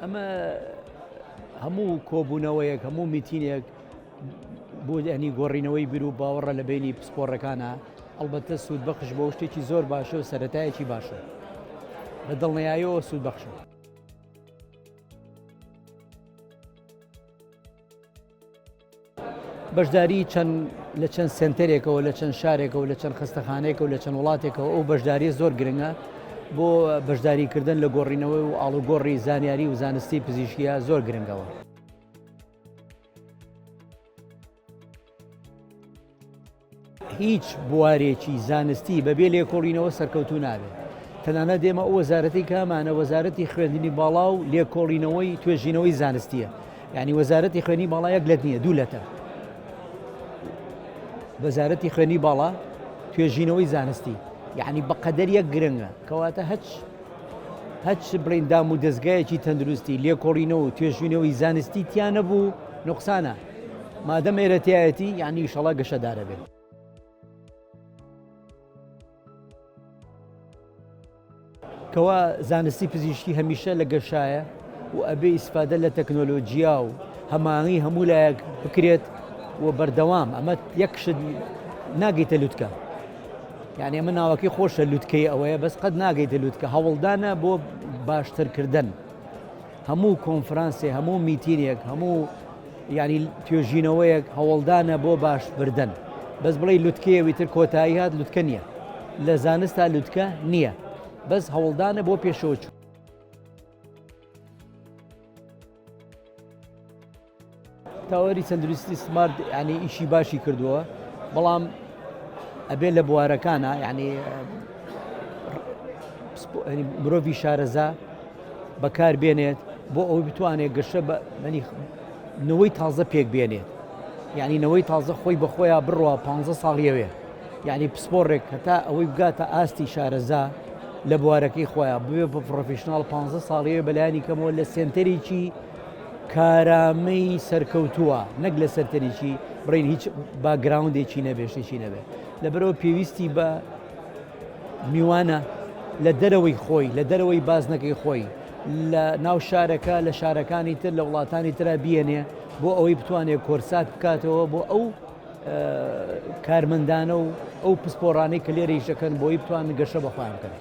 ئەمە هەموو کۆبوونەوەیەک هەموو میتینێک بۆ ینی گۆڕینەوەی بیر و باوەڕە لە بینی پسپۆڕەکانە ئەڵبەتە سوود بەخش بۆ شتێکی زۆر باشە و سەتایەکی باشە بە دڵنیایەوە سوود بەخشە. بەشداری چەند لە چەند سنتەرێکەوە لە چەند شارێکەوە لە چەند خەستەخانەیەکەوە لە چەند وڵاتێکەوە ئەو بەشداریە زۆر گرنگە بۆ بەشداریکردن لە گۆڕینەوەی و ئاڵوگۆڕی زانیاری و زانستی پزیشکیە زۆر گرنگەوە. هیچ بوارێکی زانستی بەبێ لێکۆڵینەوە سەرکەوتوو نابێت. تەنانەت ئێمە ئەو وەزارەتەی کە هەمانە وەزارەتی خوێندنی باڵا و لێکۆڵینەوەی توێژینەوەی زانستیە. یعنی وەزارەتی خوێندنی باڵا یەک لەت نییە دوو لەتە. وەزارەتی خوێندنی باڵا توێژینەوەی زانستی یعنی بەقەدەر یەک گرنگە کەواتە هەچ هەچ بڵین دام و دەستگایەکی تەندروستی لێکۆڵینەوە و توێژینەوەی زانستی تیا نەبوو نوقسانە مادەم ئێرە تایەتی یعنی ئیشەڵا گەشەدارە بێت. کەوا زانستی پزیشکی هەمیشە لە گەشایە و ئەبێ ئیسفادە لە تەکنۆلۆجیا و هەماهەنگی هەموو لایەک بکرێت و بەردەوام ئەمە یەک شت ناگەیتە لوتکە یعنی ئەمە ناوەکەی خۆشە لوتکەی ئەوەیە بەس قەت ناگەیتە لوتکە هەوڵدانە بۆ باشترکردن هەموو کۆنفرانسێ هەموو میتینێک هەموو یعنی توێژینەوەیەک هەوڵدانە بۆ باشبردن بەس بڵێ لوتکەیەوی تر کۆتایی هات لوتکە نییە لە زانستا لوتکە نییە بەس هەوڵدانە بۆ پێشەوە چوو. تاوەری تەندروستی سمارت ینی ئیشی باشی کردووە بەڵام ئەبێ لە بوارەکانە یعنی مرۆڤی شارەزا بەکار بێنێت بۆ ئەوەی بتوانێت گەشە بە منی نەوەی تازە پێک بێنێت یعنی نەوەی تازە خۆی بەخۆیان بڕوا پ ساڵیەوێ یعنی پسپۆڕێک هەتا ئەوەی بگاتە ئاستی شارەزا لە بوارەکەی خۆیان ببێ بە professional پ ساڵیەوێ بەلایانی کەمەوە لە سێنتەرێکی کارامەی سەرکەوتووە نەک لە سەرتەریکی بڕین هیچ background ێکی نەبێ شتێکی نەبێ لەبەرەوە پێویستی بە میوانە لە دەرەوەی خۆی لە دەرەوەی بازنەکەی خۆی لە ناو شارەکە لە شارەکانی تر لە وڵاتانی ترا بیێنێ بۆ ئەوەی بتوانێت کۆرسات بکاتەوە بۆ ئەو کارمەندانە و ئەو پسپۆڕانەی کە لێرەیش دەکەن بۆی بتوانن گەشە بەخۆیان بکەن.